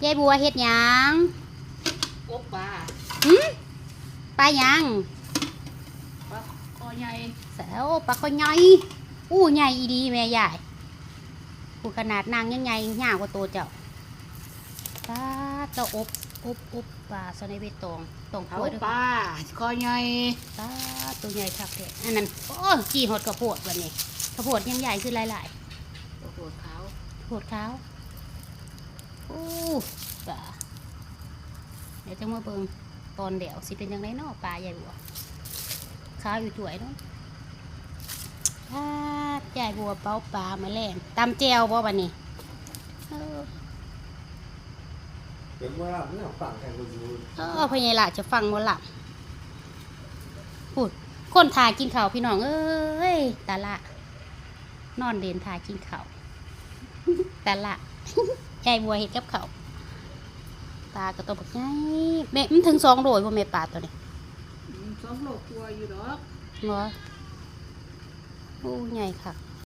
ຍາຍບົວເຮັດຫຍັງ? ອົບປາ. ຫື? ປາຫຍັງ? ປາຄໍໃຫຍ່. ໂອ້ ປາຄໍໃຫຍ່. ໂອ້ ໃຫຍ່ອີ່ຫຼີແມ່ຍາຍ. ຜູ້ຂະໜາດນາງຍັງໃຫຍ່ຍາວກວ່າໂຕເຈົ້າ. ປາດ ເຈົ້າອົບ ອົບ ອົບປາໃສ່ໃນໃບຕອງ ຕອງກ້ວຍເດີ. ເຜົາປາຄໍໃຫຍ່. ປາດ ໂຕໃຫຍ່ຄັກແທ້. ອັນນັ້ນ ໂອ້ ຈີ່ຮອດເຂົ້າໂພດບັດນີ້. ເຂົ້າໂພດຍັງໃຫຍ່ຄືຫຼາຍໆ. ເຂົ້າໂພດຂາວ. ເຂົ້າໂພດຂາວ. ໂອ້ ປາ ດຽວຈະມາເບິ່ງຕອນແລ້ວຊິເປັນຈັ່ງໃດເນາະ ປາຍາຍບົວ. ຂາວຢູ່ຖ້ວຍເນາະ. ອາ ຍາຍບົວເຜົາປາມື້ແລງ. ຕຳແຈ່ວບໍ່ບັດນີ້? ເອີ ເປັນໝໍລຳແນວຟັງແທ້ບໍ່ຢູ່. ເອີ ພໍ່ໃຫຍ່ຫຼ້າຈະຟັງໝໍລຳ. ພຸ້ນ ຄົນຖ້າກິນເຂົ້າ ພີ່ນ້ອງເອີຍ. ຕາຫຼ້າ ນອນເຫຼັ້ນຖ້າກິນເຂົ້າ. ຕາຫຼ້າ ຍາຍບົວເຮັດກັບເຂົ້າ. ປາກະໂຕບັກໃຫຍ່. ແມ່ ມັນເຖິງສອງໂລຢູ່ບໍ່ແມ່ ປາໂຕນີ້? ອືມ ສອງໂລກວ່າຢູ່ດອກ. ບໍ່? ໂອ້ ໃຫຍ່ຄັກ.